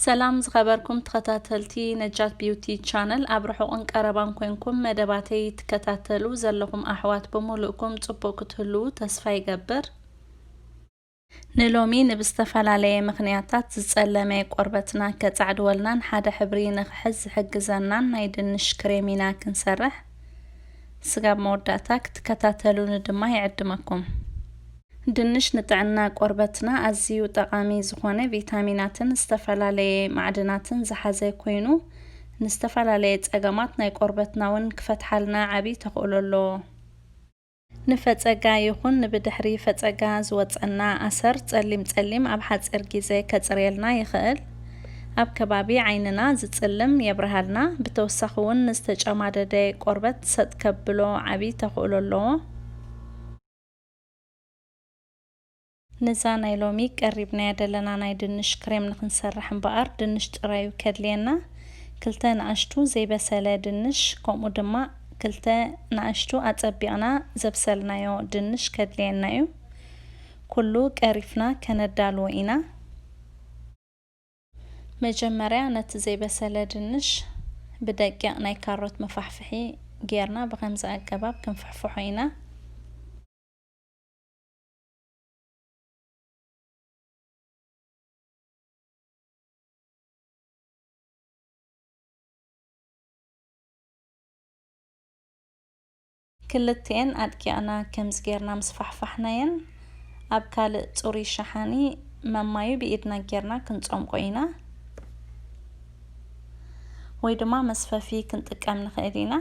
ሰላም ዝኸበርኩም ተኸታተልቲ ነጃት ቢዩቲ ቻነል፣ ኣብ ርሑቕን ቀረባን ኮንኩም መደባተይ ትከታተሉ ዘለኹም ኣሕዋት ብምሉእኩም ጽቡቕ ክትህልዉ ተስፋ ይገብር። ንሎሚ ንብዝተፈላለየ ምኽንያታት ዝጸለመ ቆርበትና ከጻዕድወልናን ሓደ ሕብሪ ንኽሕዝ ዝሕግዘናን ናይ ድንሽ ክሬም ኢና ክንሰርሕ። ስጋብ መወዳእታ ክትከታተሉኒ ድማ ይዕድመኩም። ድንሽ ንጥዕና ቆርበትና ኣዝዩ ጠቓሚ ዝኾነ ቪታሚናትን ዝተፈላለየ ማዕድናትን ዝሓዘ ኮይኑ፣ ንዝተፈላለየ ጸገማት ናይ ቆርበትና እውን ክፈትሓልና ዓቢ ተኽእሎ ኣለዎ። ንፈጸጋ ይኹን ንብድሕሪ ፈጸጋ ዝወጸና ኣሰር ጸሊም ጸሊም ኣብ ሓጺር ግዜ ከጽርየልና ይኽእል። ኣብ ከባቢ ዓይንና ዝጽልም የብርሃልና። ብተወሳኺ እውን ንዝተጨማደደ ቆርበት ሰጥ ከብሎ ዓቢ ተኽእሎ ኣለዎ። ነዛ ናይ ሎሚ ቀሪብናያ ዘለና ናይ ድንሽ ክሬም ንኽንሰርሕ እምበኣር ድንሽ ጥራዩ ከድልየና። ክልተ ንኣሽቱ ዘይበሰለ ድንሽ፣ ከምኡ ድማ ክልተ ንኣሽቱ ኣጸቢቕና ዘብሰልናዮ ድንሽ ከድልየና እዩ። ኩሉ ቀሪፍና ከነዳልዎ ኢና። መጀመርያ ነቲ ዘይበሰለ ድንሽ ብደቂቕ ናይ ካሮት መፋሕፍሒ ጌርና ብኸምዚ ኣገባብ ክንፍሕፍሖ ኢና። ክልቲኤን ኣድቂቕና ከምዚ ጌርና ምስ ፋሕፋሕናየን፣ ኣብ ካልእ ጽሩይ ሸሓኒ መማዩ ብኢድና ጌርና ክንጸምቆ ኢና፣ ወይ ድማ መስፈፊ ክንጥቀም ንኽእል ኢና።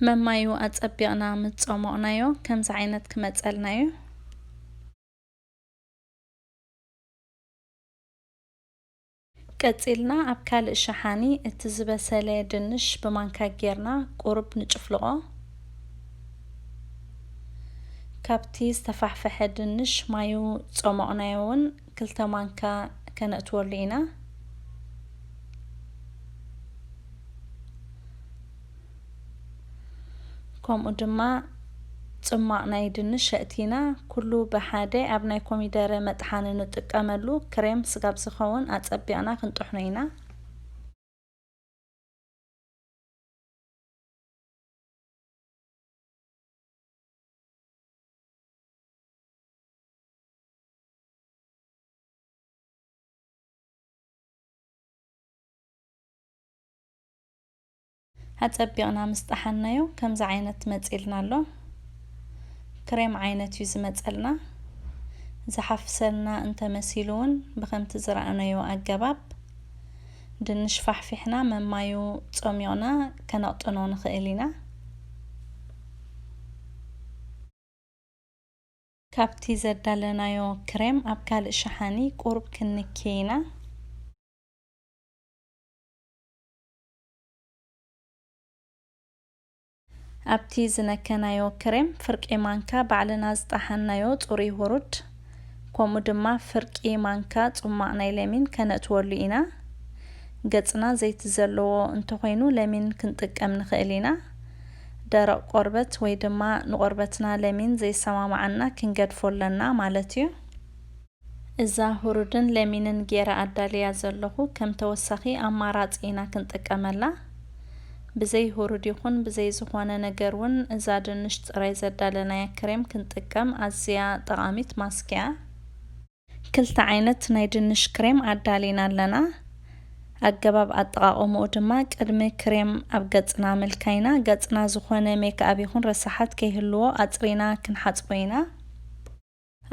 መማዩ ኣጸቢቕና ምስ ጸሞቕናዮ ከምዚ ዓይነት ክመጸልና እዩ። ቀጺልና ኣብ ካልእ ሸሓኒ እቲ ዝበሰለ ድንሽ ብማንካ ጌርና ቁሩብ ንጭፍልቖ። ካብቲ ዝተፋሕፈሐ ድንሽ ማዩ ጸሞቕናዮ እውን ክልተ ማንካ ከነእትወሉ ኢና። ከምኡ ድማ ጽማቕ ናይ ድንሽ ኣእቲና፣ ኩሉ ብሓደ ኣብ ናይ ኮሚደረ መጥሓኒ ንጥቀመሉ ክሬም ስጋብ ዝኸውን ኣጸቢቕና ክንጥሕኖ ኢና። ኣጸቢቕና ምስ ጠሓንናዮ ከምዚ ዓይነት መጺልና ኣሎ። ክሬም ዓይነት እዩ ዝመጸልና። ዝሓፍሰልና እንተመሲሉ እውን ብኸምቲ ዝረኣናዮ ኣገባብ ድንሽ ፋሕፊሕና መማዩ ጸሚቕና ከነቕጥኖ ንኽእል ኢና። ካብቲ ዘዳለናዮ ክሬም ኣብ ካልእ ሸሓኒ ቁሩብ ክንክይ ኢና። ኣብቲ ዝነከናዮ ክሬም ፍርቂ ማንካ ባዕልና ዝጠሓንናዮ ጽሩይ ሁሩድ፣ ከምኡ ድማ ፍርቂ ማንካ ጽማቕ ናይ ለሚን ከነእትወሉ ኢና። ገጽና ዘይቲ ዘለዎ እንተኾይኑ ለሚን ክንጥቀም ንኽእል ኢና። ደረቕ ቆርበት ወይ ድማ ንቆርበትና ለሚን ዘይሰማማዓና ክንገድፎ ኣለና ማለት እዩ። እዛ ሁሩድን ለሚንን ጌረ ኣዳልያ ዘለኹ ከም ተወሳኺ ኣማራጺ ኢና ክንጥቀመላ። ብዘይ ሁሩድ ይኹን ብዘይ ዝኾነ ነገር እውን እዛ ድንሽ ጥራይ ዘዳለናያ ክሬም ክንጥቀም ኣዝያ ጠቓሚት ማስክ እያ። ክልተ ዓይነት ናይ ድንሽ ክሬም ኣዳሊና ኣለና። ኣገባብ ኣጠቓቕምኡ ድማ ቅድሚ ክሬም ኣብ ገጽና ምልካይና ገጽና ዝኾነ ሜክኣፕ ይኹን ረሳሓት ከይህልዎ ኣጽሪና ክንሓጽቦ ኢና።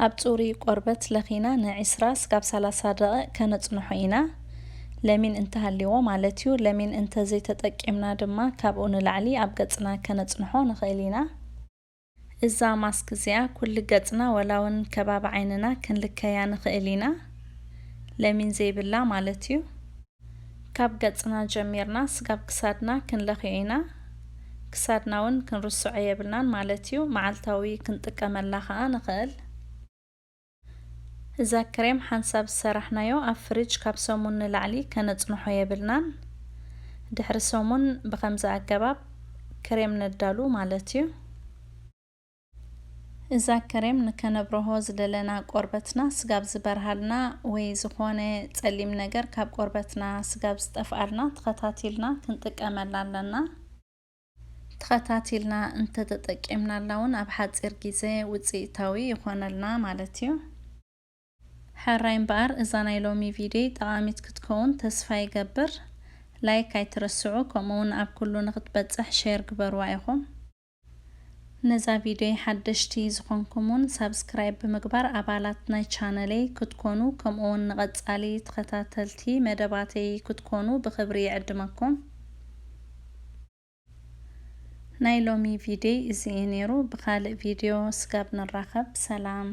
ኣብ ጽሩይ ቆርበት ለኺና ንዒስራ ስጋብ ሰላሳ ደቂቕ ከነጽንሖ ኢና። ለሚን እንተሃልይዎ ማለት እዩ። ለሚን እንተዘይተጠቂምና ድማ ካብኡ ንላዕሊ ኣብ ገጽና ከነጽንሖ ንኽእል ኢና። እዛ ማስክ እዚኣ ኩሉ ገጽና ወላ እውን ከባቢ ዓይንና ክንልከያ ንኽእል ኢና፣ ለሚን ዘይብላ ማለት እዩ። ካብ ገጽና ጀሚርና ስጋብ ክሳድና ክንለኽዮ ኢና። ክሳድና እውን ክንርስዖ የብልናን ማለት እዩ። መዓልታዊ ክንጥቀመላ ኸኣ ንኽእል። እዛ ክሬም ሓንሳብ ዝሰራሕናዮ ኣብ ፍሪጅ ካብ ሰሙን ንላዕሊ ከነጽንሖ የብልናን። ድሕሪ ሰሙን ብኸምዚ ኣገባብ ክሬም ነዳሉ ማለት እዩ። እዛ ክሬም ንከነብርሆ ዝደለና ቆርበትና ስጋብ ዝበርሃልና ወይ ዝኾነ ጸሊም ነገር ካብ ቆርበትና ስጋብ ዝጠፍኣልና ተኸታቲልና ክንጥቀመላ ኣለና። ተኸታቲልና እንተተጠቂምናላ እውን ኣብ ሓጺር ግዜ ውጽኢታዊ ይኾነልና ማለት እዩ። ሕራይ እምበኣር እዛ ናይ ሎሚ ቪድዮ ጠቓሚት ክትከውን ተስፋ ይገብር። ላይክ ኣይትረስዑ፣ ከምኡ እውን ኣብ ኩሉ ንክትበጽሕ ሼር ግበርዋ ኢኹም። ነዛ ቪድዮ ሓደሽቲ ዝኾንኩም እውን ሳብስክራይብ ብምግባር ኣባላት ናይ ቻነለይ ክትኮኑ፣ ከምኡ እውን ንቐጻሊ ተኸታተልቲ መደባተይ ክትኮኑ ብኽብሪ ይዕድመኩም። ናይ ሎሚ ቪድዮ እዚ እዩ ነይሩ። ብኻልእ ቪድዮ ስጋብ ንራኸብ፣ ሰላም።